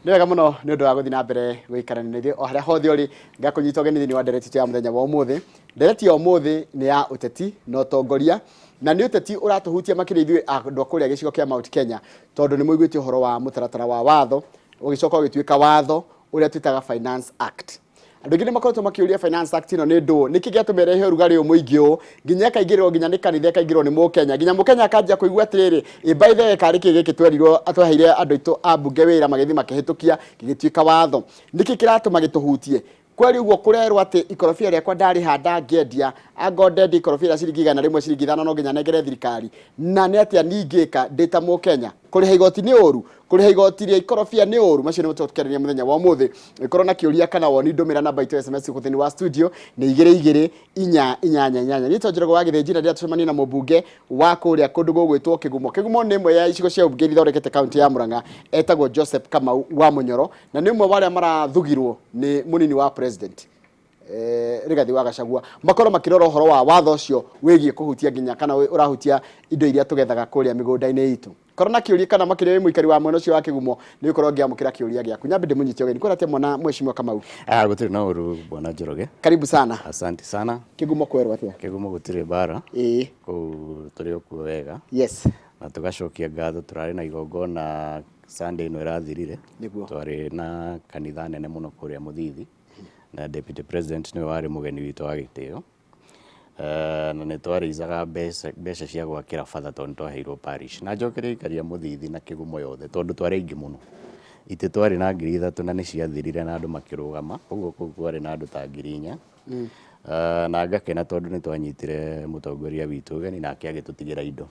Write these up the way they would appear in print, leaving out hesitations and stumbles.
Nĩ wega mũno nĩ ũndũ wa gũthiĩ na mbere gũikarania na ithuĩ o harĩa hothe ũrĩ. Ngakũnyita ũgeni thĩinĩ wa ndereti itũ ya mũthenya wa ũmũthĩ. Ndereti ya ũmũthĩ nĩ ya ũteti na ũtongoria, na nĩ ũteti ũratũhutia makĩria ithuĩ andũ a kũrĩa gĩcigo kĩa Mount Kenya, tondũ nĩ mũiguĩte ũhoro wa mũtaratara wa watho ũgĩcoka ũgĩtuĩka watho ũrĩa twĩtaga Finance Act. Andũ aingĩ nĩ makoretwo makĩũria Finance Act ĩno nĩ ndũ, nĩkĩ gĩatũma ĩrehe ũrugarĩ ũyũ mũingĩ ũũ, nginya ĩkaingĩrĩrwo nginya nĩ kanitha, ĩkaingĩrĩrwo nĩ Mũkenya, nginya Mũkenya akanjia kũigua atĩrĩrĩ, ĩ by the way karĩ kĩ gĩkĩ twerirwo, twaheire andũ aitũ a mbunge wĩra magĩthiĩ makĩhĩtũkia gĩgĩtuĩka watho. Nĩkĩ kĩratũma gĩtũhutie? Kweri ũguo kũrerwo atĩ ikorobia rĩakwa ndarĩhanda ngĩendia, angorwo ndendia ikorobia rĩa ciringi 100 ciringi 5 no nginya nengere thirikari. Na nĩ atĩa niĩ ingĩka ndĩ ta Mũkenya? Kũrĩha igoti nĩ ũru? Kũrĩha igoti rĩa ikorobia nĩ ũru? Macio nĩmo tũkĩarĩria mũthenya wa ũmũthĩ. Ũngĩkorwo na kĩũria kana woni, ndũmĩra namba itũ ya SMS gũkũ thĩinĩ wa studio nĩ 22888. Niĩ Njoroge wa Gĩthĩnji na ndĩrenda tũcemanie na mũmbunge wa kũrĩa kũndũ gũgwĩtwo Kĩgumo. Kĩgumo nĩ ĩmwe ya icigo cia ũmbunge iria ithondekete kaũntĩ ya Murang'a. Etagwo Joseph Kamau wa Mũnyoro na nĩ ũmwe wa arĩa marathugirwo nĩ mũnini wa president Rigathi wa Gachagua makorwo makĩrora ũhoro wa watho ũcio wĩgiĩ kũhutia nginya kana ũrahutia indo iria tũgethaga kũrĩa mĩgũnda-inĩ itũ. Korwo na kĩũria kana makĩria wĩ mũikari wa mwena ũcio wa Kĩgumo nĩ ũkorwo ngĩamũkĩra kĩũria gĩaku. Nyambe ndĩmũnyite ũgeni. Kwĩra atĩa mwana Mheshimiwa Kamau? Ah, gũtirĩ na ũru bwana Njoroge. Karibu sana. Asante sana. Kĩgumo kwerwo atĩa? Kĩgumo gũtirĩ mbara. Ĩĩ. Kũu tũrĩ o kuo wega. Yes. Na tũgacokia ngatho, tũrarĩ na igongona Sunday ĩno ĩrathirire. Nĩguo. Twarĩ na kanitha nene mũno kũrĩa Mũthithi na Deputy President nĩwe warĩ mũgeni witũ wa gĩtĩo. Na nĩ twarĩicaga mbeca cia gwakĩra batha tondũ nĩ twaheirwo parish. Na njokerie aikari a Mũthithi na Kĩgumo yothe tondũ twarĩ aingĩ mũno. Itĩ twarĩ na 3000 na nĩ ciathirire na andũ makĩrũgama, ũguo kũu kwarĩ na andũ ta 4000. Na ngakena tondũ nĩ twanyitire mũtongoria witũ ũgeni nake agĩtũtigĩra indo.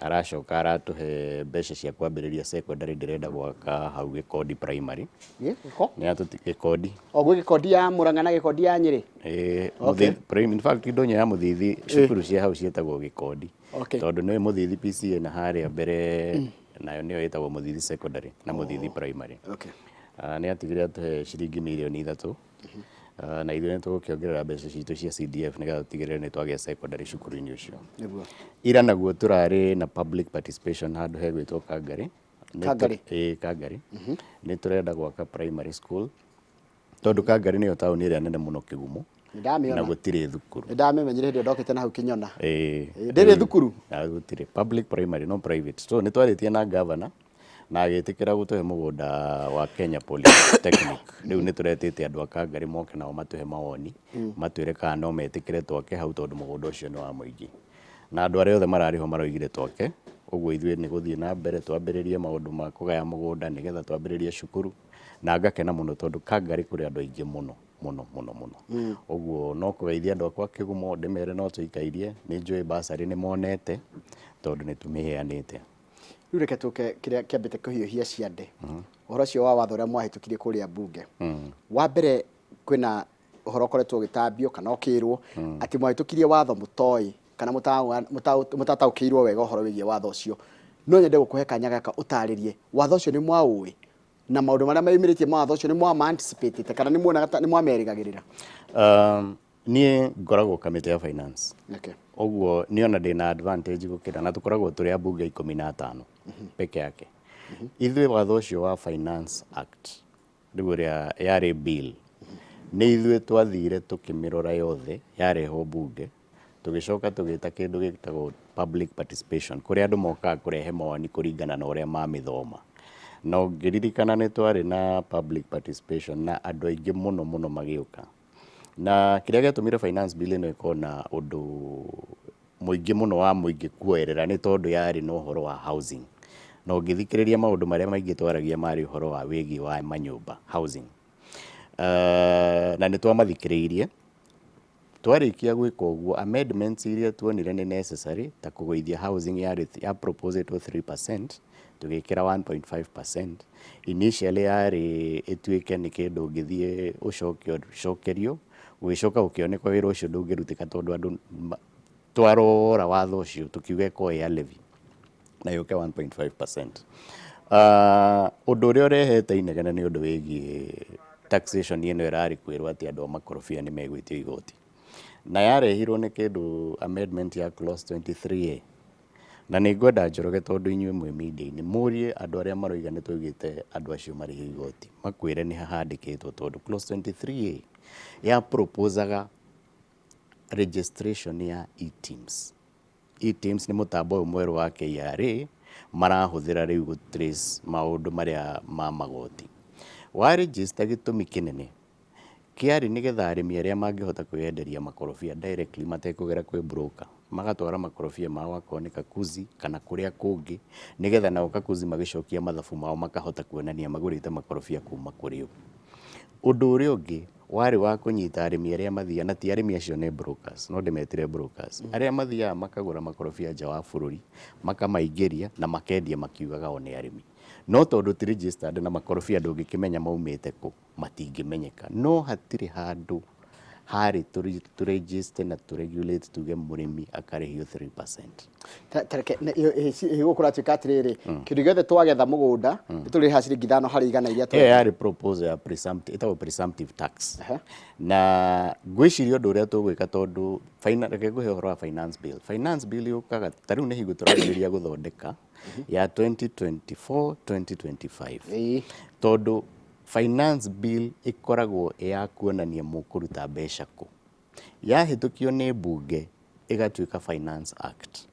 Aracoka aratũhe mbeca cia kwambĩrĩria secondary ndĩrenda gwaka hau Gĩkondi primary. Gĩko? Nĩ atũti Gĩkondi. O gwĩ Gĩkondi ya Murang'a na Gĩkondi ya Nyĩrĩ? Ĩĩ, Okay. Mũthithi prime, in fact ndũnyũ ya Mũthithi cukuru cia hau ciĩtagwo Gĩkondi. Okay. Tondũ nĩ Mũthithi PCA na harĩa mbere nayo nĩyo ĩtagwo Mũthithi secondary na Mũthithi primary. Okay. Ah, nĩ atigire atũhe ciringi mirioni 3. Ah, na ithuĩ nĩ tũgũkĩongerera mbeca citũ cia CDF nĩgetha tũtigĩrĩre nĩ twagĩa secondary cukuru-inĩ ũcio. Nĩguo. Ira naguo tũrarĩ na public participation handũ hegwĩtwo Kangari. Kangari? Ĩĩ Kangari. Nĩ tũrenda gwaka primary school tondũ Kangari nĩyo taũni ĩrĩa nene mũno Kĩgumo Nĩ ndamĩona. na gũtirĩ thukuru. Nĩ ndamĩmenyire hĩndĩ ĩyo ndokĩte na hau Kĩnyona. Ĩĩ. Ndĩrĩ thukuru? Ah, gũtirĩ. Public primary no private. So nĩ twarĩtie na governor na agĩtĩkĩra gũtũhe mũgũnda wa Kenya Polytechnic. Rĩu nĩ tũretĩte andũ a Kangari moke nao matũhe mawoni, matwĩre kana no metĩkĩre twake hau tondũ mũgũnda ũcio nĩ wa mũingĩ. Na andũ arĩa othe mararĩ ho maroigire twake, ũguo ithuĩ nĩ gũthiĩ na mbere twambĩrĩrie maũndũ ma kũgaya mũgũnda nĩgetha twambĩrĩrie cukuru, na ngakena mũno tondũ Kangari kũrĩ andũ aingĩ mũno mũno mũno mũno. Ũguo no kũgeithia andũ akwa Kĩgumo ndĩmere no tũikairie, nĩ njũĩ bursary nĩ monete tondũ nĩ tũmĩheanĩte. Rĩu reke tũke kĩrĩa kĩambĩte kũhiũhia ciande, ũhoro ũcio wa watho ũrĩa mwahĩtũkirie kũrĩa mbunge. Wa mbere kwĩna ũhoro ũkoretwo ũgĩtambio kana ũkĩrwo atĩ mwahĩtũkirie watho mũtoĩ kana mũtataũkĩirwo wega ũhoro wĩgiĩ watho ũcio. No nyende gũkũhe kanya gaka ũtarĩrie watho ũcio nĩ mwaũĩ na maũndũ marĩa meyumĩrĩtie ma watho ũcio nĩ mwama anticipate kana nĩ muonaga ta nĩ mwamerĩgagĩrĩra? Niĩ ngoragwo kamĩtĩ ya finance. Okay. Ũguo niĩ ona ndĩna advantage gũkĩra na tũkoragwo tũrĩ ambunge 15 peke yake. Ithuĩ watho ũcio wa Finance Act rĩu ũrĩa yarĩ bill nĩ ithuĩ twathire tũkĩmĩrora yothe yarehwo mbunge tũgĩcoka tũgĩta kĩndũ gĩtagwo public participation kũrĩa andũ mokaga kũrehe mawoni kũringana na ũrĩa mamĩthoma. Na ũngĩririkana nĩ twarĩ na public participation na andũ aingĩ mũno mũno magĩũka. Na kĩrĩa gĩatũmire finance bill ĩno ĩkorwo na ũndũ mũingĩ mũno wa mũingĩ kuoerera nĩ tondũ yarĩ na ũhoro wa housing. Na ũngĩthikĩrĩria maũndũ marĩa maingĩ twaragia marĩ ũhoro wa wĩgiĩ wa manyũmba, housing. Na nĩ twamathikĩrĩirie, twarĩkia gwĩka ũguo amendments iria tuonire nĩ necessary ta kũgũithia housing yarĩ ya proposed 3% tũgĩkĩra 1.5%. Initially yarĩ ĩtuĩke nĩ kĩndũ ũngĩthiĩ ũcoke ũcokerio, gũgĩcoka gũkĩoneka wĩra ũcio ndũngĩrutĩka tondũ andũ twarora watho ũcio tũkiuga ĩkorwo ĩ ya levy na yũke 1.5%. Ũndũ ũrĩa ũrehete inegene nĩ ũndũ wĩgiĩ taxation ĩno ĩrarĩ kwĩrwo atĩ andũ a makorobia nĩ megwĩtio igoti. Na yarehirwo nĩ kĩndũ amendment ya clause 23A. Na nĩ ngwenda Njoroge, tondũ inyuĩ mwĩ media-inĩ, mũrie andũ arĩa maroiga nĩ twaugĩte andũ acio marĩhio igoti, makwĩre nĩ hahandĩkĩtwo, tondũ clause 23A ya proposaga registration ya eTIMS. eTIMS nĩ mũtambo ũyũ mwerũ wa KRA marahũthĩra rĩu gũ trace maũndũ marĩa ma magoti. Wa register, gĩtũmi kĩnene kĩarĩ nĩgetha arĩmi arĩa mangĩhota kwĩyenderia makorobia directly matekũgera kwĩ broker, magatwara makorobia mao akorwo nĩ Kakuzi kana kũrĩa kũngĩ, nĩgetha nao Kakuzi magĩcokia mathabu mao makahota kuonania magũrĩte makorobia kuma kũrĩ ũ. Ũndũ ũrĩa ũngĩ warĩ wa kũnyita arĩmi arĩa mathiaga, na ti arĩmi acio, nĩ brokers, no ndĩmetire brokers, arĩa mathiaga makagũra makorobia nja wa bũrũri, makamaingĩria na makendia makiugaga o nĩ arĩmi, no tondũ ti registered na makorobia ndũngĩkĩmenya maumĩte kũ, matingĩmenyeka. No hatirĩ handũ harĩ tũ register na tũ regulate tuge mũrĩmi akarĩhio 3%. Tareke gũkũ kũratuĩka atĩrĩrĩ, kĩndũ gĩothe twagetha mũgũnda nĩ tũrĩha ciringi 5% iria Ĩyo yarĩ proposal ya presumptive, ĩtagwo presumptive tax. Na ngwĩciria ũndũ ũrĩa tũgwĩka, tondũ reke ngũhe ũhoro wa finance bill. Finance bill yũkaga ta rĩu nĩ hingo tũrambĩrĩria gũthondeka ya 2024 2025, tondũ finance bill ĩkoragwo ya kuonania mũkũruta mbeca kũ. Yahĩtũkio nĩ mbunge ĩgatuĩka Finance Act.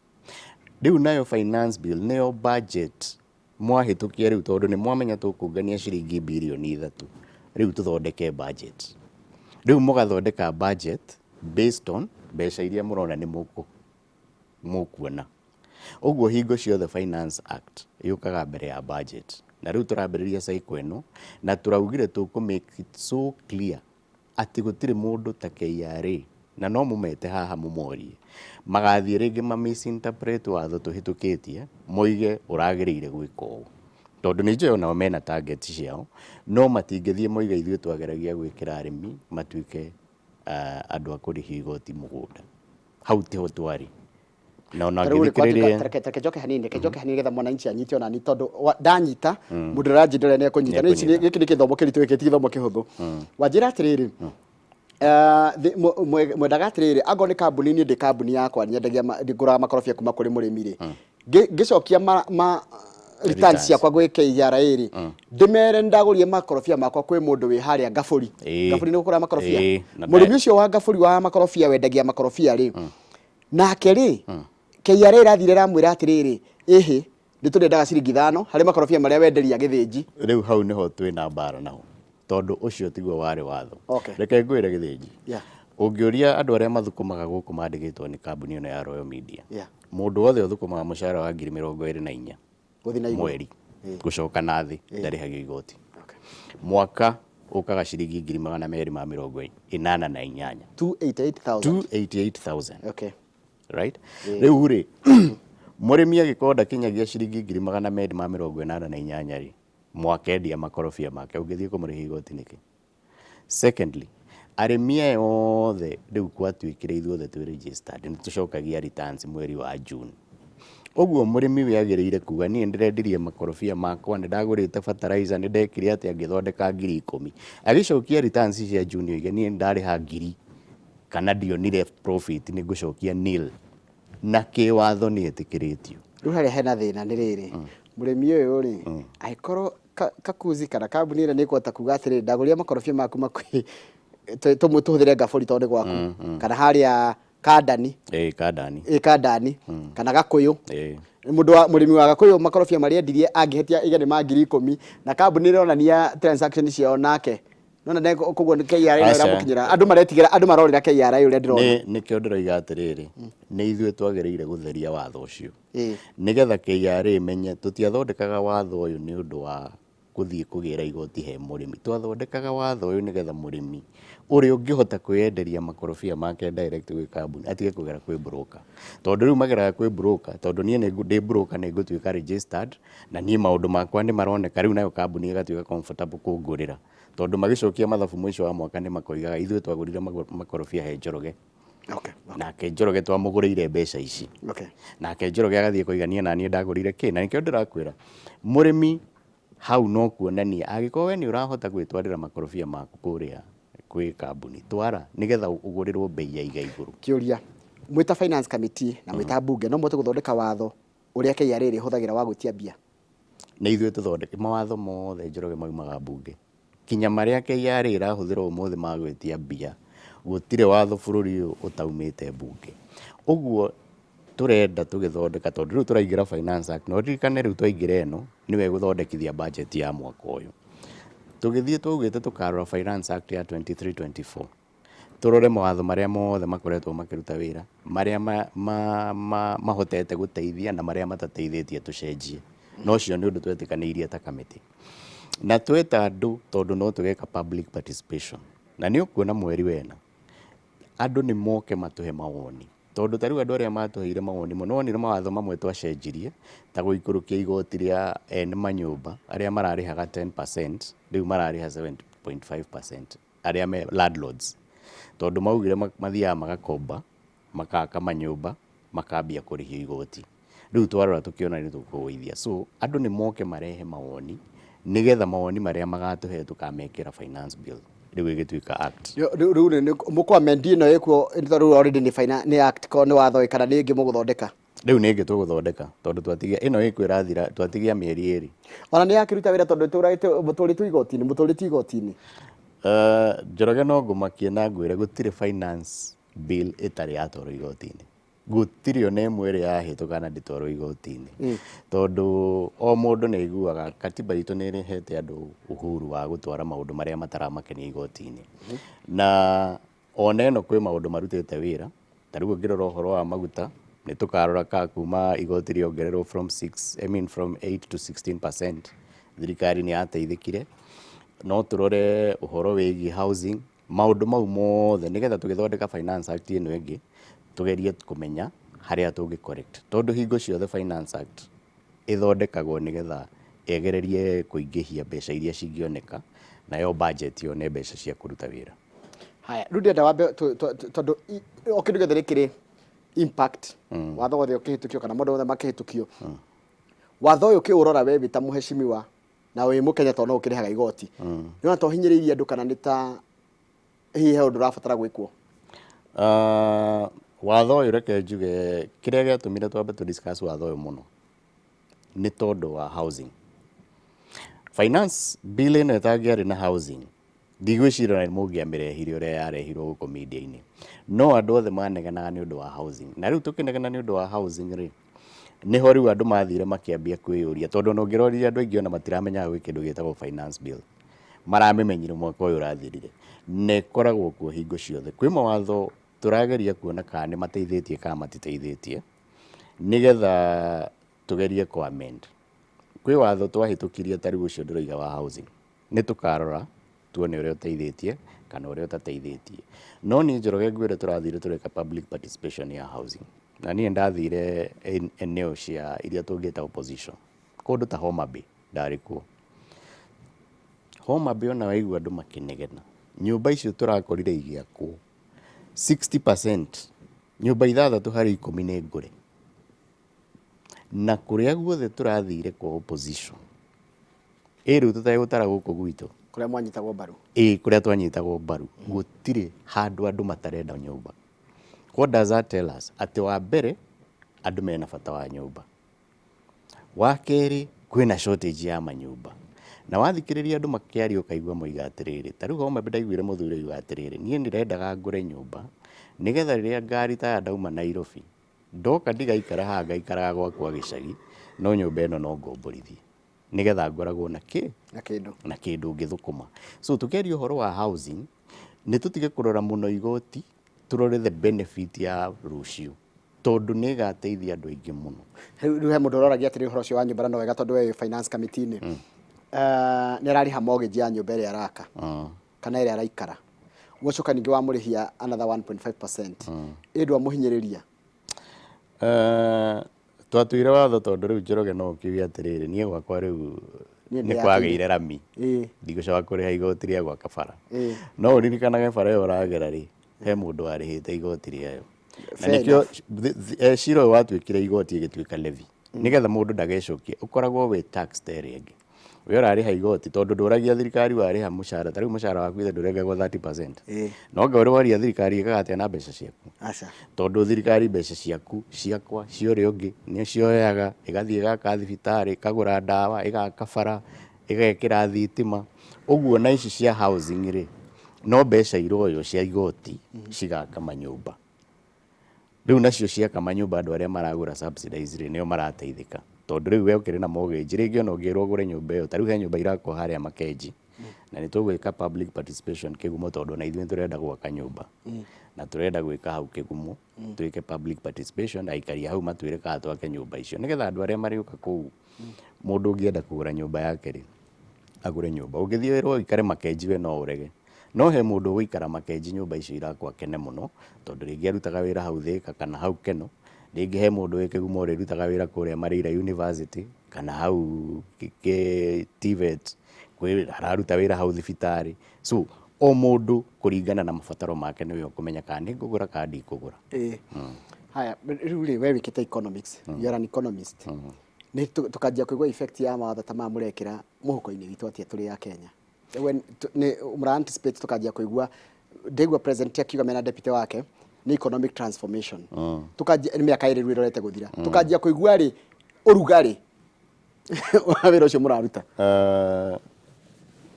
Rĩu nayo finance bill nĩyo budget mwahĩtũkia rĩu, tondũ nĩ mwamenya tũkũngania ciringi birioni 3, rĩu tũthondeke budget. Rĩu mũgathondeka budget based on mbeca iria mũrona nĩ mũkuona. Ũguo hingo ciothe Finance Act yũkaga mbere ya budget, na rĩu tũrambĩrĩria cycle ĩno na tũraugire tũkũ make it so clear atĩ gũtirĩ mũndũ ta KRA, na no mũmete haha mũmorie, magathiĩ rĩngĩ ma misinterpret watho tũhĩtũkĩtie, moige ũragĩrĩire gwĩka ũũ, tondũ nĩ njũĩ onao mena target ciao, no matingĩthiĩ moige ithuĩ twageragia gwĩkĩra arĩmi matuĩke andũ a kũrĩhio igoti mũgũnda. Hau tiho twarĩ na ona Tarĩu rĩ, ngĩthikĩrĩria. Reke njoke hanini, reke njoke hanini nĩgetha mwananchi anyite onani, tondũ ndanyita mũndũ ũranjĩra ũrĩa nĩekũnyita. Nĩ Nĩekũnyita. Gĩkĩ nĩ gĩthomo kĩritũ, gĩkĩ ti gĩthomo kĩhũthũ. Wanjĩra atĩrĩrĩ, mwendaga atĩrĩrĩ, angorwo nĩ kambuni, niĩ ndĩ kambuni yakwa nyendagia ngũraga makorobia kuma kũrĩ mũrĩmi rĩ, ngĩcokia ma returns Returns. ciakwa gwĩ KRA rĩ, ndĩmere nĩndagũrire makorobia makwa kwĩ mũndũ wĩ harĩa Ngabũri. Ngabũri nĩ gũkũra makorobia. Ĩĩ, na Mũrĩmi ũcio wa Ngabũri wa makorobia, wendagia makorobia rĩ, nake rĩ, KRA ĩrathire ĩramwĩra atĩrĩrĩ, ĩhĩ, nĩ tũrĩendaga ciringi 5 harĩ makorobia marĩa wenderia Gĩthĩnji. Rĩu hau nĩho twĩna mbara naho, tondũ ũcio tiguo warĩ watho. Reke ngwĩre, Gĩthĩnji, ũngĩũria andũ arĩa mathũkũmaga gũkũ mandĩkĩtwo nĩ kambuni ĩno ya Royal Media, mũndũ wothe ũthũkũmaga mũcara wa 24,000 gũthiĩ na igũrũ mweri gũcoka na thĩ ndarĩhagio igoti. Mwaka ũkaga ciringi 288,000. 288,000. 288,000. Right, rĩu rĩ, mũrĩmi agĩkorwo ndakinyagia ciringi 288,000 rĩ, mwakendia makorobia make, ũngĩthiĩ kũmũrĩhia igoti nĩkĩ? Secondly, arĩmi aya othe rĩu gwatuĩkire ithuothe twĩ registered, nĩ tũcokagia returns mweri wa June. Ũguo mũrĩmi we agĩrĩire kuga, niĩ ndĩrendirie makorobia makwa, nĩ ndagũrĩte fertilizer, nĩ ndekire atĩa, ngĩthondeka 10,000. Agĩcokia returns cia June oige, niĩ nĩ ndarĩha ngiri kana ndionire profit, nĩ ngũcokia nil, na kĩwatho nĩ etĩkĩrĩtio. Rĩu harĩa hena thĩna nĩ rĩrĩ, mũrĩmi ũyũ rĩ, angĩkorwo Kakuzi kana kambuni ĩrĩa nĩ ĩkũhota kuga atĩrĩrĩ, ndagũrire makorobia maku makuhĩ, tũhũthĩre Ngabũri tondũ nĩ gwaku, kana harĩa Kandani. Ĩĩ, Kandani. Ĩ Kandani kana Gakũyũ. Mũndũ wa mũrĩmi wa Gakũyũ, makorobia marĩa endirie angĩhĩtia ige nĩ ma 10,000 na kambuni ĩronania transaction ciao nake nona ne koguo nĩ KRA no Aca. ĩramũkinyĩra. Andũ maretigĩra, andũ marorĩra KRA ũrĩa ndĩrona. Nĩ nĩkĩo ndĩroiga atĩrĩrĩ, nĩ ithuĩ twagĩrĩire gũtheria watho ũcio nĩgetha KRA ĩmenye tũtiathondekaga watho ũyũ nĩ ũndũ wa gũthiĩ kũgĩra igoti he mũrĩmi. Twathondekaga watho ũyũ nĩgetha mũrĩmi ũrĩa ũngĩhota kwĩyenderia makorobia make direct gwĩ kambuni atige kũgera kwĩ broker, tondũ rĩu mageraga kwĩ broker, tondũ niĩ ndĩ broker, nĩ ngũtuĩka registered na niĩ maũndũ makwa nĩ maroneka. Rĩu nayo kambuni ĩgatuĩka comfortable kũngũrĩra, tondũ magĩcokia mathabu mũico wa mwaka nĩ makoigaga ithuĩ twagũrire makorobia he Njoroge, nake Njoroge twamũgũrĩire mbeca ici. Nake Njoroge agathiĩ kũigania na niĩ ndagũrire kĩ. Na nĩkĩo ndĩrakwĩra mũrĩmi hau no kuonania angĩkorwo we nĩ ũrahota gwĩtwarĩra makorobia maku kũrĩa kwĩ kambuni, twara nĩgetha ũgũrĩrwo bei ya iga igũrũ. Kĩũria, mwĩta finance committee na mwĩta mbunge, no mũhote gũthondeka watho Ũrĩa KRA ĩrĩhũthagĩra wa gwĩtia mbia? Nĩ ithuĩ tũthondeke mawatho mothe, Njoroge, maumaga mbunge, kinya marĩa KRA ĩrahũthĩra ũmũthĩ ma gwĩtia mbia. Gũtirĩ watho bũrũri ũyũ ũtaumĩte mbunge. Ũguo tũrenda tũgĩthondeka, tondũ rĩu tũraingĩra Finance Act, na ũririkane rĩu twaingĩra ĩno nĩwe ĩgũthondekithia budget ya mwaka ũyũ. Tũgĩthiĩ twaugĩte tũkarora Finance Act ya 2324, tũrore mawatho marĩa mothe makoretwo makĩruta wĩra, marĩa mahotete gũteithia na marĩa matateithĩtie tũcenjie. Na ũcio nĩ ũndũ twetĩkanĩirie ta kamĩtĩ na tweta andũ, tondũ no tũgeka public participation. Na nĩ ũkuona mweri wena andũ nĩ moke matũhe mawoni, tondũ ta rĩu andũ arĩa matũheire mawoni mũno wonire mawatho mamwe twacenjirie, ta gũikũrũkia igoti rĩa ene manyũmba arĩa mararĩhaga 10%, rĩu mararĩha 7.5%, arĩa me landlords, tondũ maugire mathiaga magakomba, makaka manyũmba, makambia kũrĩhio igoti. Rĩu twarora tũkĩona nĩ tũkũgũithia. So andũ nĩ moke marehe mawoni, nĩgetha mawoni marĩa magatũhe tũkamekĩra finance bill rĩu ĩgĩtuĩka act. Rĩu mũkũ amend ĩno ĩkuo rĩu already nĩ finance, nĩ act, ko nĩ watho kana nĩ ĩngĩ mũgũthondeka? Rĩu nĩ ĩngĩ tũgũthondeka, tondũ twatigia ĩno ĩkuo ĩrathira, twatigia mĩeri 2. Ona nĩ yakĩruta wĩra, tondũ mũtũrĩtwo igoti-inĩ, mũtũrĩtio igoti-inĩ? Njoroge, no ngũmakie na ngwĩre gũtirĩ finance bill ĩtarĩ yatwarwo igoti-inĩ. Gũtirĩ ona ĩmwe ĩrĩ yahĩtũka na ndĩtwarwo igoti-inĩ, tondũ o mũndũ nĩ aiguaga katiba itũ nĩ ĩrehete andũ uhuru wa gũtwara maũndũ marĩa mataramakenia igoti-inĩ. Na ona ĩno kwĩ maũndũ marutĩte wĩra. Ta rĩu ũngĩrora ũhoro wa maguta, nĩ tũkarora ka kuma igoti rĩongererwo from 6, I mean from 8 to 16%, thirikari nĩ yateithĩkire. No tũrore ũhoro wĩgiĩ housing, maũndũ mau mothe, nĩgetha tũgĩthondeka Finance Act ĩno ĩngĩ tũgerie kũmenya harĩa tũngĩ correct, tondũ hingo ciothe Finance Act ĩthondekagwo nĩgetha ĩgererie kũingĩhia mbeca iria cingĩoneka, nayo budget yone mbeca cia kũruta wĩra. Haya, rĩu ndĩrenda wambe tondũ o kĩndũ gĩothe nĩ kĩrĩ impact. Watho wothe ũkĩhĩtũkio kana maũndũ mothe makĩhĩtũkio, watho ũyũ ũkĩũrora we wĩ ta mũheshimiwa na wĩ mũkenya, tondũ no ũkĩrĩhaga igoti, nĩ ona to hinyĩrĩirie andũ kana nĩ ta hihi he ũndũ ũrabatara gwĩkwo? Watho ũyũ, reke njuge kĩrĩa gĩatũmire twambe tũ discuss watho ũyũ mũno nĩ tondũ wa housing. Finance bill ĩno ĩtangĩarĩ na housing, ndigwĩciria ona mũngĩamĩrehire ũrĩa yarehirwo gũkũ media-inĩ. No andũ othe manegenaga nĩ ũndũ wa housing, na rĩu tũkĩnegena nĩ ũndũ wa housing rĩ, nĩho rĩu andũ mathire makĩambia kwĩyũria, tondũ ona ũngĩrorire andũ aingĩ ona matiramenyaga gwĩ kĩndũ gĩtagwo finance bill. Maramĩmenyire mwaka ũyũ ũrathirire, na ĩkoragwo kuo hingo ciothe. Kwĩ mawatho tũrageria kuona kana nĩ mateithĩtie kana matiteithĩtie, nĩgetha tũgerie kũ amend. Kwĩ watho twahĩtũkirie, ta rĩu ũcio ndĩroiga wa housing, nĩ tũkarora tuone ũrĩa ũteithĩtie kana ũrĩa ũtateithĩtie. No niĩ, Njoroge, ngwĩre tũrathire tũreka public participation ya housing, na niĩ ndathire eneo cia iria tũngĩta opposition, kũndũ ta Homa Bay. Ndarĩ kuo Homa Bay, ona waigua andũ makĩnegena. Nyũmba icio tũrakorire igĩakwo, 60%, nyũmba 6 harĩ 10 nĩ ngũre. Na kũrĩa guothe tũrathire kwa opposition, ĩ rĩu tũtegũtara gũkũ gwitũ kũrĩa mwanyitagwo mbaru. Ĩ, kũrĩa twanyitagwo mbaru, gũtirĩ handũ andũ matarenda nyũmba. What does that tell us? Atĩ wa mbere, andũ mena bata wa nyũmba. Wa kerĩ, kwĩna shortage ya manyũmba. Na wathikĩrĩria andũ makĩaria ũkaigua moiga atĩrĩrĩ, ta rĩu Homa Bay ndaiguire mũthuri oiga atĩrĩrĩ, "Niĩ ndĩrendaga ngũre nyũmba nĩgetha rĩrĩa ngaritaya ndauma Nairobi, ndoka ndigaikara haha, ngaikaraga gwakwa gĩcagi, no nyũmba ĩno no ngomborithie nĩgetha ngoragwo na kĩ na kĩndũ na kĩndũ ngĩthũkũma." So tũkĩaria ũhoro wa housing, nĩ tũtige kũrora mũno igoti, tũrore the benefit ya rũciũ, tondũ nĩ ĩgateithia andũ aingĩ mũno. Rĩu he mũndũ ũroragia atĩrĩ, ũhoro ũcio wa nyũmba, na no wega tondũ we wĩ finance committee-inĩ. Nĩ ararĩha mortgage ya nyũmba ĩrĩa araka kana ĩrĩa araikara, ũgacoka ningĩ wamũrĩhia another 1.5%, ĩ ndwamũhinyĩrĩria? Twatuire watho, tondũ rĩu, Njoroge, no ũkiuge atĩrĩrĩ, niĩ gwakwa rĩu Niĩ nĩ ndĩyakĩire. Kwagĩire rami, ndigũcoka kũrĩha igoti rĩa gwaka bara. No ũririkanage bara ĩyo ũragera rĩ, he mũndũ warĩhĩte igoti rĩayo. Na Fair. Nĩkĩo cira ũyũ watuĩkire igoti, ĩgĩtuĩka levy, nĩgetha mũndũ ndagecokie, ũkoragwo wĩ tax ta ĩrĩa ĩngĩ. We ũrarĩha igoti tondũ ndũragia thirikari warĩha mũcara, ta rĩu mũcara waku ithe ndũrengagwo 30%. No anga ũrĩ waria thirikari ĩkaga atĩa na mbeca ciaku? Aca. Tondũ thirikari mbeca ciaku, ciakwa, cia ũrĩa ũngĩ nĩ cioyaga ĩgathiĩ ĩgaka thibitarĩ, ĩkagũra ndawa, ĩgaka bara, ĩgekĩra thitima. Ũguo na ici cia housing rĩ, no mbeca iroywo cia igoti cigaka manyũmba. Rĩu nacio ciaka manyũmba andũ arĩa maragũra subsidized rĩ, nĩo marateithĩka. Tondũ rĩu we ũkĩrĩ na mortgage, rĩngĩ ona ũngĩrwo ũgũre nyũmba ĩyo, ta rĩu he nyũmba irakwo harĩa Makenji, na nĩ tũgwĩka public participation Kĩgumo tondũ ona ithuĩ nĩ tũrenda gwaka nyũmba. Na tũrenda gwĩka hau Kĩgumo, twĩke public participation, aikari a hau matwĩre kana twake nyũmba icio. Nĩgetha andũ arĩa marĩũka kũu, mũndũ ũngĩenda kũgũra nyũmba yake rĩ, agũre nyũmba. Ũngĩthiĩ wĩrwo ũikare Makenji we no ũrege. No he mũndũ ũgũikara Makenji nyũmba icio irakwo akene mũno, tondũ rĩngĩ arutaga wĩra hau Thĩka kana hau Keno. Rĩngĩ he mũndũ wĩ Kĩgumo ũrĩrutaga wĩra kũrĩa Mareira University kana hau TVET, kwĩ araruta wĩra hau thibitarĩ. So o mũndũ kũringana na mabataro make nĩwe ũkũmenya kana nĩ ngũgũra kana ndikũgũra. Ĩĩ. Haya, rĩu rĩ, we wĩkĩte economics, you are an economist. Nĩ tũkanjia kũigua effect ya mawatho ta maya mũrekĩra mũhuko-inĩ witũ atĩa tũrĩ a Kenya? When nĩ mũra anticipate tũkanjia kũigua, ndĩgua president akiuga mena deputy wake nĩ economic transformation. Tũkanjia nĩ mĩaka ĩrĩ rĩu ĩrorete gũthira. Tũkanjia kũigua rĩ ũrugarĩ wa wĩra ũcio mũraruta.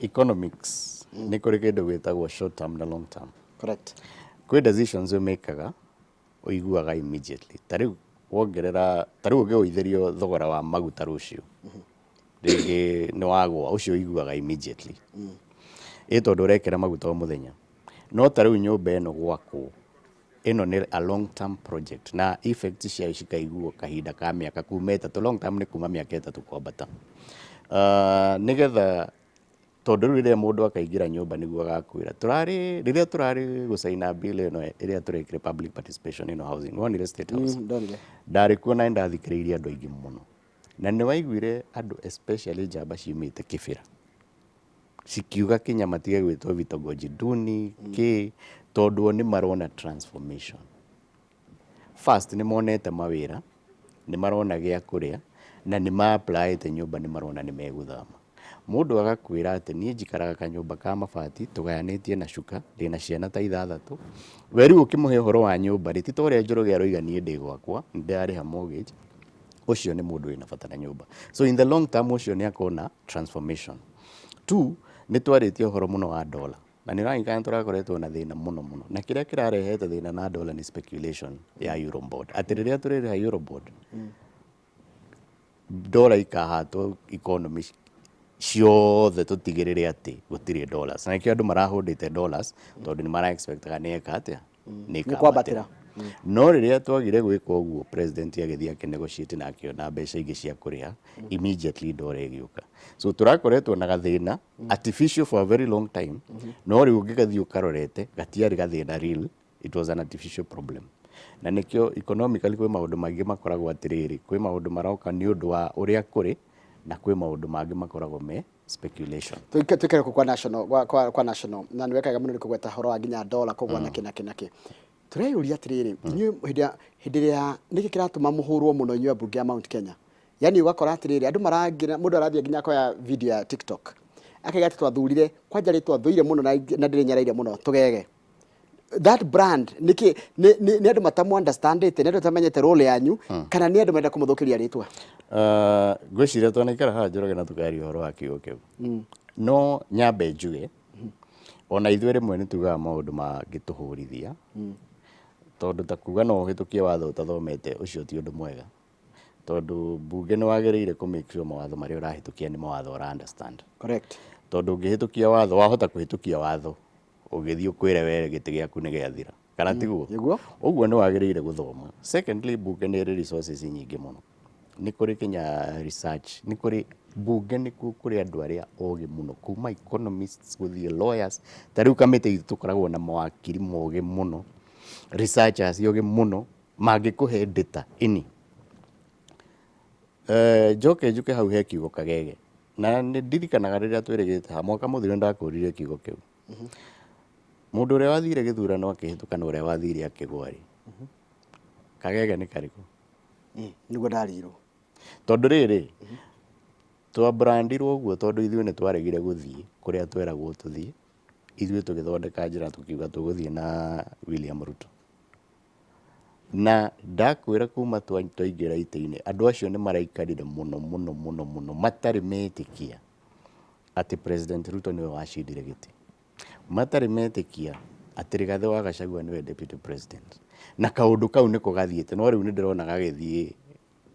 Economics nĩ kũrĩ kĩndũ gĩtagwo short term na long term. Correct. Kwĩ decisions ũmĩkaga ũiguaga immediately. Ta rĩu wongerera, ta rĩu ũngĩgũithĩrio thogora wa maguta rũciũ, rĩngĩ nĩ wagũa, ũcio ũiguaga immediately. Ĩ tondũ ũrekĩra maguta o mũthenya. No ta rĩu nyũmba ĩno gwakwo, ĩno nĩ a long term project na effect ciayo cikaiguo kahinda ka mĩaka kuma ĩtatũ, long term nĩ kuma mĩaka ĩtatũ kwambata. Nĩgetha tondũ rĩu rĩrĩa mũndũ akaingĩra nyũmba nĩguo agakwĩra, tũrarĩ, rĩrĩa tũrarĩ gũcaina bill ĩno ĩrĩa tũrekire public participation ĩno housing, wonire State House? Ndonire. Ndarĩ kuo na nĩndathikĩrĩirie andũ aingĩ mũno. Na nĩ waiguire andũ especially njamba ciumĩte Kĩbĩra, cikiuga kinya matige gwĩtwo vitongoji duni, kĩ, tondũ o nĩ marona transformation. First nĩ monete mawĩra, nĩ marona gĩa kũrĩa, na nĩ ma apply nyũmba nĩ marona nĩ megũthama. Mũndũ agakwĩra atĩ niĩ njikaraga kanyũmba ka mabati tũgayanĩtie na cuka, ndĩna ciana ta ithathatũ. We rĩu ũkĩmũhe ũhoro wa nyũmba rĩ, ti ta ũrĩa Njoroge aroiga niĩ ndĩ gwakwa, nĩ ndĩrarĩha mortgage, ũcio nĩ mũndũ wĩna bata na nyũmba. So in the long term ũcio nĩ akona transformation. Two, nĩ twarĩtie ũhoro mũno wa dollar. Na nĩ ũranyita nĩ tũrakoretwo na thĩna mũno mũno. Na kĩrĩa kĩrarehete thĩna na dollar nĩ speculation ya Eurobond. Atĩ rĩrĩa tũrĩrĩha Eurobond, dollar ikahatwo economy ciothe tũtigĩrĩre atĩ gũtirĩ dollars. Na nĩkĩo andũ marahũndĩte dollars tondũ nĩ mara expectaga nĩ eka atĩa? Nĩ Nĩ kwambatĩra. No rĩrĩa twagire gwĩka ũguo president agĩthiĩ akĩnegotiate na akĩona mbeca ingĩ cia kũrĩha, immediately dollar ĩgĩũka. So tũrakoretwo na gathĩna artificial for a very long time, no rĩu ũngĩgathiĩ ũkarorete gatiarĩ gathĩna real, it was an artificial problem. Na nĩkĩo economically kwĩ maũndũ maingĩ makoragwo atĩrĩrĩ, kwĩ maũndũ maroka nĩ ũndũ wa ũrĩa kũrĩ, na kwĩ maũndũ mangĩ makoragwo me speculation. Tuikare kũ kwa national, kwa national, na nĩ wekaga mũno nĩ kũgweta ũhoro wa nginya dollar kũgwa na kĩ na kĩ na kĩ. Tũreyũria atĩrĩrĩ, inyuĩ hĩndĩ ĩrĩa nĩkĩ kĩratũma mũhũrwo mũno inyuĩ ambunge a Mount Kenya? Yani ũgakora atĩrĩrĩ, andũ marangĩra, mũndũ arathiĩ nginya akoya video ya TikTok akaiga atĩ twathurire kwanja rĩtwa thũire mũno na ndĩrĩnyareire mũno tũgege. That brand nĩkĩ nĩ andũ matamu understandĩte, nĩ andũ matamenyete role yanyu, kana nĩ andũ marenda kũmũthũkĩria rĩtwa? Ngwĩciria twanaikara haha Njoroge na tũkaria ũhoro wa kiugo kĩu. No nyambe njuge, ona ithuĩ rĩmwe nĩ tugaga maũndũ mangĩtũhũrithia, tondũ ta kuga no ũhĩtũkie watho ũtathomete, ũcio ti ũndũ mwega. Tondũ mbunge nĩ wagĩrĩire kũ make sure mawatho marĩa ũrahĩtũkia nĩ mawatho ũra understand. Correct. Tondũ ũngĩhĩtũkia watho, wahota kũhĩtũkia watho ũgĩthiĩ ũkwĩre we gĩtĩ gĩaku nĩ gĩathira. Kana tiguo? Nĩguo. Ũguo nĩ wagĩrĩire gũthoma. Secondly, mbunge nĩ ĩrĩ resources nyingĩ mũno. Nĩ kũrĩ kinya research, nĩ kũrĩ mbunge nĩkuo kũrĩ andũ arĩa ogĩ mũno, kuma economists gũthiĩ lawyers. Ta rĩu kamĩtĩ itũ tũkoragwo na mawakiri mogĩ mũno, researchers ogĩ mũno, mangĩkũhe data ini. Njoke njuke hau he kiugo kagege. Na nĩ ndirikanaga rĩrĩa twĩrĩgĩte haha, mwaka mũthiru nĩ ndakũririe kiugo kĩu. Mũndũ ũrĩa wathire gĩthurano akĩhĩtũka na ũrĩa wathire akĩgwa rĩ, kagege nĩ karĩkũ? Nĩguo ndarirwo. Tondũ rĩrĩ, Twabrandirwo ũguo tondũ ithuĩ nĩ twaregire gũthiĩ kũrĩa tweragwo tũthiĩ. Ithuĩ tũgĩthondeka njĩra tũkiuga tũgũthiĩ na William Ruto. Na ndakwĩra kuma twaingĩra itĩ-inĩ, andũ acio nĩ maraikarire mũno mũno mũno mũno matarĩ metĩkia atĩ President Ruto nĩwe wacindire gĩtĩ. Matarĩ metĩkia atĩ Rigathĩ wa Gachagua nĩwe deputy president. Na kaũndũ kau nĩko gathiĩte, no rĩu nĩ ndĩrona gagĩthiĩ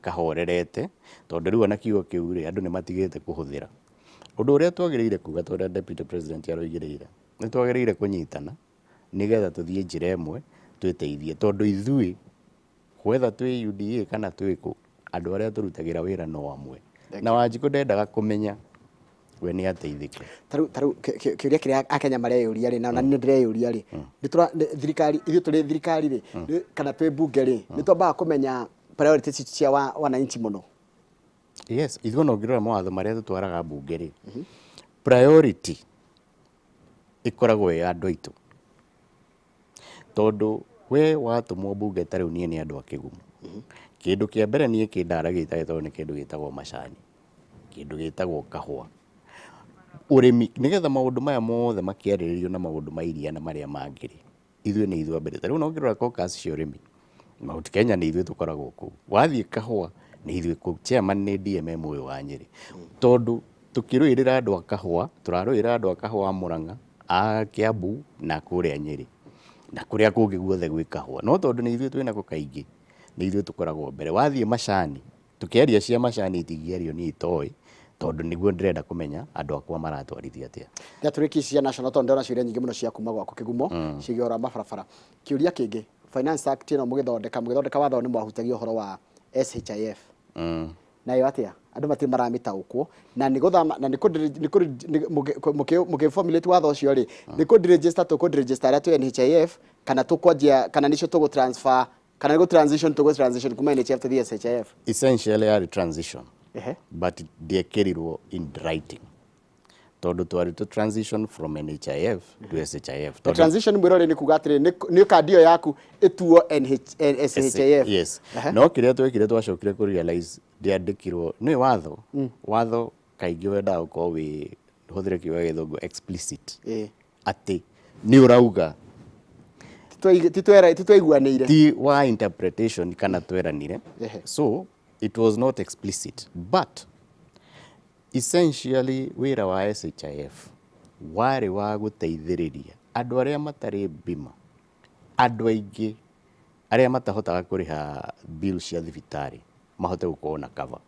kahorerete, tondũ rĩu ona kiugo kĩu rĩ, andũ nĩ matigĩte kũhũthĩra. Ũndũ ũrĩa twagĩrĩire kuga ta ũrĩa deputy president aroigire ira, nĩ twagĩrĩire kũnyitana nĩgetha tũthiĩ njĩra ĩmwe twĩteithie, tondũ ithuĩ whether twĩ UDA kana twĩ kũ, andũ arĩa tũrutagĩra wĩra no amwe. Na Wanjikũ ndendaga kũmenya we nĩ ateithĩke. Tarĩu kĩũria kĩrĩa Akenya mareyũria rĩ, na ona niĩ ndĩreyũria rĩ, thirikari, ithuĩ tũrĩ thirikari rĩ, kana twĩ mbunge rĩ, nĩ twambaga kũmenya priorities citũ cia wananchi mũno? Yes, ithuĩ ona ũngĩrora mawatho marĩa tũtwaraga mbunge rĩ, priority ĩkoragwo ĩ ya andũ aitũ. Tondũ we watũmwo mbunge ta rĩu niĩ nĩ andũ a Kĩgumo. Kĩndũ kĩa mbere niĩ kĩndaragia itarĩ tondũ nĩ kĩndũ gĩtagwo macani, kĩndũ gĩtagwo kahũa. Ũrĩmi, nĩgetha maũndũ maya mothe makĩarĩrĩrio na maũndũ ma iria na marĩa mangĩ rĩ, ithuĩ nĩ ithuĩ a mbere. Ta rĩu ona ũngĩrora caucus cia ũrĩmi, Mount Kenya nĩ ithuĩ tũkoragwo kũu. Wathiĩ kahũa nĩ ithuĩ kũu. Chairman nĩ DMM ũyũ wa Nyĩrĩ. Tondũ tũkĩrũĩrĩra andũ a kahũa, tũrarũĩrĩra andũ a kahũa a Mũrang'a, a Kiambu na kũrĩa Nyĩrĩ na kũrĩa kũngĩ guothe gwĩ kahũa. No tondũ nĩ ithuĩ twĩnako kaingĩ, nĩ ithuĩ tũkoragwo mbere. Wathiĩ macani, tũkĩaria cia macani itingĩario niĩ itoĩ, tondũ nĩguo ndĩrenda kũmenya andũ akwa maratwarithia atĩa. Ndatũrĩkia ici cia national tondũ ndĩrona ciũria nyingĩ mũno cia kuma gwaku Kĩgumo ciĩgiĩ ũhoro wa mabarabara. Kĩũria kĩngĩ, Finance Act ĩno mũgĩthondeka watho nĩ mwahutagia ũhoro wa SHIF. Nayo atĩa? Andũ matirĩ maramĩtaũkwo na nĩ gũthama na nĩ mũkĩ formulate watho ũcio rĩ, nĩ kũ deregister tũkũ deregister arĩa twĩ NHIF kana tũkwanjia kana nĩcio tũgũ transfer kana nĩ gũ transition tũgũ transition kuma NHIF tũthiĩ SHIF? Essentially yarĩ transition, but ndĩekĩrirwo in writing tondũ twarĩ tũ transition from NHIF to SHIF. The transition mwĩrore nĩ kuga atĩrĩ, nĩ kandi ĩyo yaku ĩtuo SHIF. Yes. No kĩrĩa twekire twacokire kũ realize ndĩandĩkirwo nĩ watho. Watho kaingĩ wendaga gũkorwo wĩ, hũthĩre kiugo gĩa gĩthũngũ, explicit. Atĩ nĩ ũrauga Titwaiguanĩire. Ti wa interpretation kana tweranire. So it was not explicit, but essentially wĩra wa SHIF warĩ wa gũteithĩrĩria andũ arĩa matarĩ bima, andũ aingĩ arĩa matahotaga kũrĩha bill cia thibitarĩ mahote gũkorwo na cover.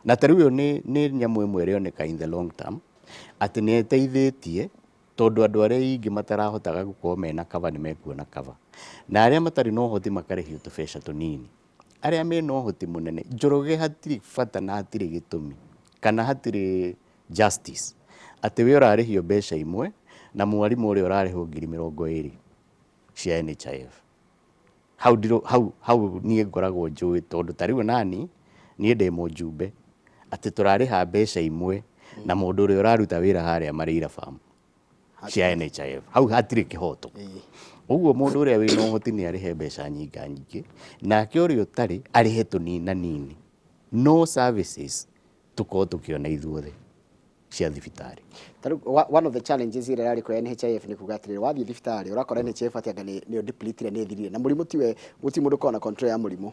Na ta rĩu ĩyo nĩ nyamũ ĩmwe ĩrĩoneka in the long term atĩ nĩ ĩteithĩtie, tondũ andũ arĩa aingĩ matarahotaga gũkorwo mena cover nĩ mekuona cover, na arĩa matarĩ na ũhoti makarĩhio tũbeca tũnini. Arĩa mena ũhoti mũnene, Njoroge, hatirĩ bata na hatirĩ gĩtũmi kana hatirĩ justice atĩ we ũrarĩhio mbeca imwe na mwarimũ ũrĩa ũrarĩhwo 20,000 cia NHIF. Hau ndirũ, hau niĩ ngoragwo njũĩ, tondũ ta rĩu nani niĩ ndĩ mũjumbe atĩ tũrarĩha mbeca imwe na mũndũ ũrĩa ũraruta wĩra harĩa Mareira Farm cia NHIF. Hau hatirĩ kĩhoto. Ũguo mũndũ ũrĩa wĩna ũhoti nĩ arĩhe mbeca nyinga nyingĩ, nake ũrĩa ũtarĩ arĩhe tũnina nini, no services tũkorwo tũkĩona ithuothe cia thibitarĩ. Ta rĩu one of the challenges ĩrĩa ĩrarĩ kwa NHIF nĩ kuga atĩrĩrĩ, wathiĩ thibitarĩ ũrakora NHIF atĩ anga nĩ deplete, nĩ ĩthirire, na mũrimũ tiwe, gũtirĩ mũndũ ũkoragwo na control ya mũrimũ.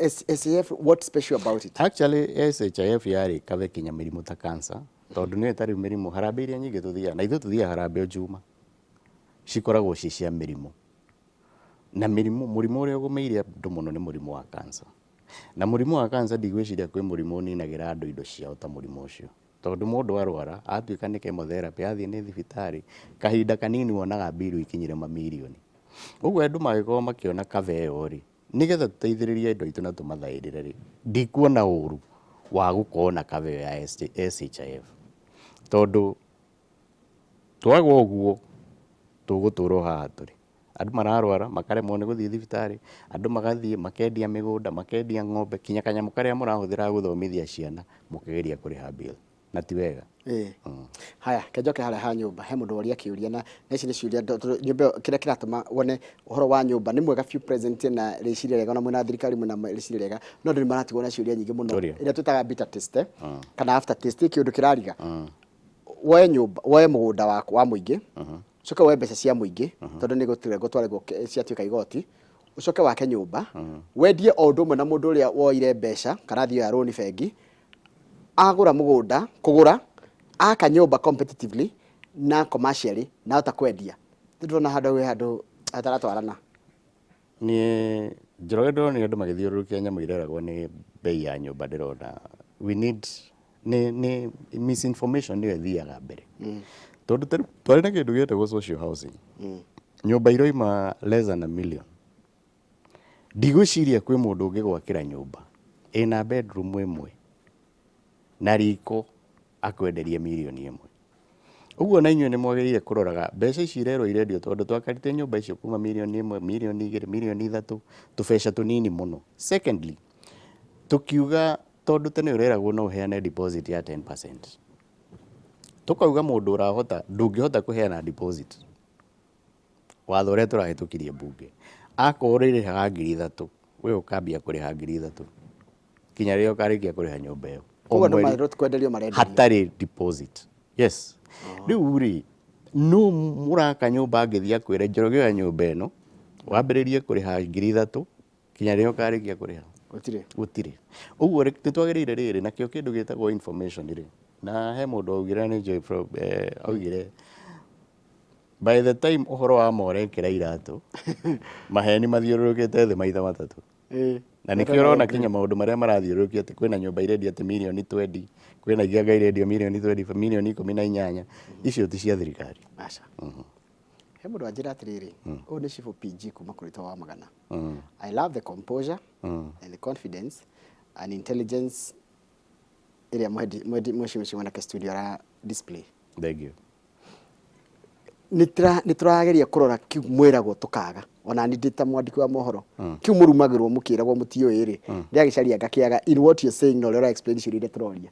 SHIF, what special about it? Actually SHIF yarĩ cover kinya mĩrimũ ta cancer, tondũ nĩ tarĩu mĩrimũ harambee iria nyingĩ tũthiaga na ithuĩ tũthiaga harambee o Juma cikoragwo ci cia mĩrimũ, na mĩrimũ, mũrimũ ũrĩa ũgũmĩire andũ mũno nĩ mũrimũ wa cancer. Na mũrimũ wa cancer ndigwĩciria kwĩ mũrimũ ũninagĩra andũ indo ciao ta mũrimũ ũcio, tondũ mũndũ arwara atuĩka nĩ chemotherapy athiĩ nĩ thibitarĩ kahinda kanini wonaga mbiru ikinyire mamirioni. Ũguo andũ mangĩkorwo makĩona cover ĩyo rĩ, nĩgetha tũteithĩrĩrie andũ aitũ na tũmathaĩrĩre rĩ, ndikuona ũru wa gũkorwo na cover ĩyo ya SHIF, tondũ twaga ũguo tũgũtũra o haha tũrĩ. Andũ mararwara makaremwo nĩ gũthiĩ thibitarĩ, andũ magathiĩ makendia mĩgũnda, makendia ng'ombe, kinya kanyamũ karĩa mũrahũthĩra gũthomithia ciana mũkĩgeria kũrĩha bill. Na ti wega. Ĩĩ. Haya, kenjoke harĩa ha nyũmba, he mũndũ woria kĩũria na ici nĩ ciũria tondũ nyũmba ĩyo kĩrĩa kĩratũma wone ũhoro wa nyũmba nĩ mwega biũ president na rĩciria rĩega ona mwĩna thirikari mwĩna rĩciria rĩega, no andũ nĩ maratigwo na ciũria nyingĩ mũno Ũria. ĩrĩa twĩtaga bitter taste kana after taste, kĩũndũ kĩrariga. Woe nyũmba, woe mũgũnda waku wa mũingĩ, ũcoke woe mbeca cia mũingĩ tondũ nĩ gũtirengwo twarengwo ciatuĩka igoti, ũcoke wake nyũmba, wendie o ũndũ ũmwe na mũndũ ũrĩa woire mbeca kana athiĩ oya rũni bengi, agũra mũgũnda, kũgũra, aka nyũmba competitively na commercially na ahota kwendia. Ndĩrona handũ he handũ hataratwarana. Niĩ Njoroge ndĩronire andũ magĩthiũrũrũkia nyamũ ireragwo nĩ bei ya nyũmba, ndĩrona we need nĩ misinformation nĩyo ĩthiaga mbere, tondũ ta rĩu twarĩ na kĩndũ gĩetagwo social housing, nyũmba iroima less than a million. Ndigwĩciria kwĩ mũndũ ũngĩgwakĩra nyũmba ĩna bedroom ĩmwe na riko akwenderie mirioni 1. Ũguo na inyuĩ nĩ mwagĩrĩire kũroraga mbeca ici irerwo irendio, tondũ twakarĩte nyũmba icio kuma mirioni 1, mirioni 2, mirioni 3, tũbeca tũnini mũno. Secondly, tũkiuga tondũ tene ũreragwo no ũheane deposit ya 10%, tũkauga mũndũ ũrahota ndũngĩhota kũheana deposit, watho ũrĩa tũrahĩtũkirie mbunge, akorwo ũrĩrĩhaga 3,000, we ũkambia kũrĩha 3,000 kinya rĩrĩa ũkarĩkia kũrĩha nyũmba ĩyo. O Koguo andũ mweri. marerwo ti kwenderio marenderio. Hatarĩ deposit, yes. Rĩu rĩ, no mũraka nyũmba angĩthiĩ akwĩre, "Njoroge, oya nyũmba ĩno wambĩrĩrie kũrĩha 3,000 kinya rĩrĩa ũkarĩkia kũrĩha"? Gũtirĩ. Gũtirĩ. Ũguo nĩ twagĩrĩire rĩrĩ nakĩo kĩndũ gĩtagwo information rĩ, na he mũndũ augire nĩ njũĩ augire by the time ũhoro wa morekera iratũ maheni mathiũrũrũkĩte thĩ maita matatũ. Na nĩkĩo ũrona kinya maũndũ marĩa marathiũrũrũkia atĩ kwĩna nyũmba irendio atĩ mirioni 20, kwĩna ingĩ irendio mirioni 20, mirioni 18, icio ti cia thirikari. Aca. He mũndũ wanjĩra atĩrĩrĩ, ũyũ nĩ Chifu PG kuma kũrĩ wa Magana. "I love the composure and the confidence and intelligence ĩrĩa mheshimiwa mwanake studio ara display." Thank you. Nĩ tũrageria kũrora kiu mwĩragwo tũkaga, ona ni ndĩ ta mwandĩki wa mohoro, kiu mũrumagĩrwo mũkĩragwo mũtiũĩ rĩ, ndĩragĩcaria ngakĩaga in what you're saying na ũrĩa ũra explain ciũria iria tũroria.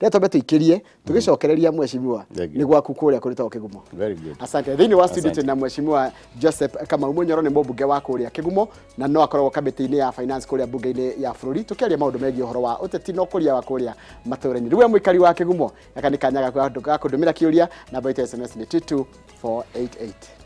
Rĩrĩa twambe tũikĩrie tũgĩcokereria mheshimiwa. Thank you. Nĩ gwaku kũrĩa kũrĩ Kĩgumo. Very good. Asante. Thĩinĩ wa studio Asante. twĩna mheshimiwa Joseph Kamau Munyoro, nĩ mũmbunge wa kũrĩa Kĩgumo na no akoragwo kamĩtĩ-inĩ ya finance kũrĩa mbunge-inĩ ya bũrũri, tũkĩaria maũndũ megiĩ ũhoro wa ũteti na ũkũria wa kũrĩa matũũra-inĩ. Rĩu we mũikari wa Kĩgumo, gaka nĩ kanya gaku ga kũndũmĩra kĩũria. Namba itũ ya SMS nĩ 22488.